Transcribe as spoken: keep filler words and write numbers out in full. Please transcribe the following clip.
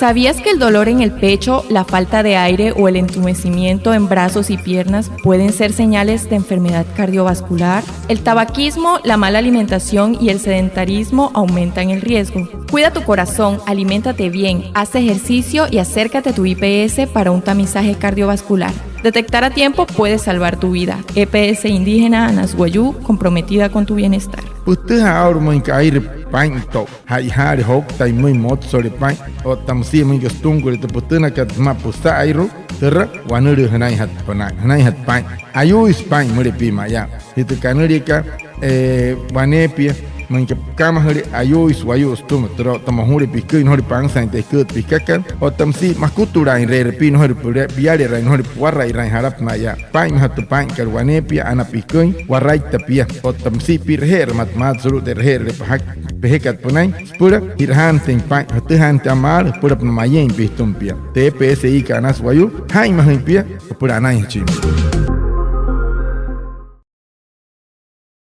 ¿Sabías que el dolor en el pecho, la falta de aire o el entumecimiento en brazos y piernas pueden ser señales de enfermedad cardiovascular? El tabaquismo, la mala alimentación y el sedentarismo aumentan el riesgo. Cuida tu corazón, aliméntate bien, haz ejercicio y acércate a tu I P S para un tamizaje cardiovascular. Detectar a tiempo puede salvar tu vida. E P S Indígena Anas Wayuu, comprometida con tu bienestar. Pütüjaa aa'ulu müinka aire paa'in to ja'ijaale jouktai müin, motsole paa'in otta müsia müinka sütüngüle tü pütünakat sümaa püsa'airua, türa wanülüü jünainjatü pünain, jünainjatü paa'in. Ayuuisü paa'in müleka pia mayaa. Jia tü kanüliakat, eh, waneepia, müinka pükamajüle, ayuuisü wayuu sütüma, türa otta mojule piküin, nnojole pansaain tü eküütü pikakat otta müsia makutulaainreere pia, nnojole püle-, pialeraain, nnojole puwara'iraain jalapü mayaa. Paa'inmajatü paa'inkat waneepia, ana piküin, waraitpa pia otta müsia pi'reje'erümatü maa tü sulu'u tü e'reje'erüle paja-, pejekat pünain süpüla ji'rajaanüinjatüin paa'in, jütüjaanüinjatüin amaalü süpülapünaa mayeein pia jütüma pia. Tü E P S I kat Anas Wayuu, jaa'inmajüin pia süpüla anainjachin.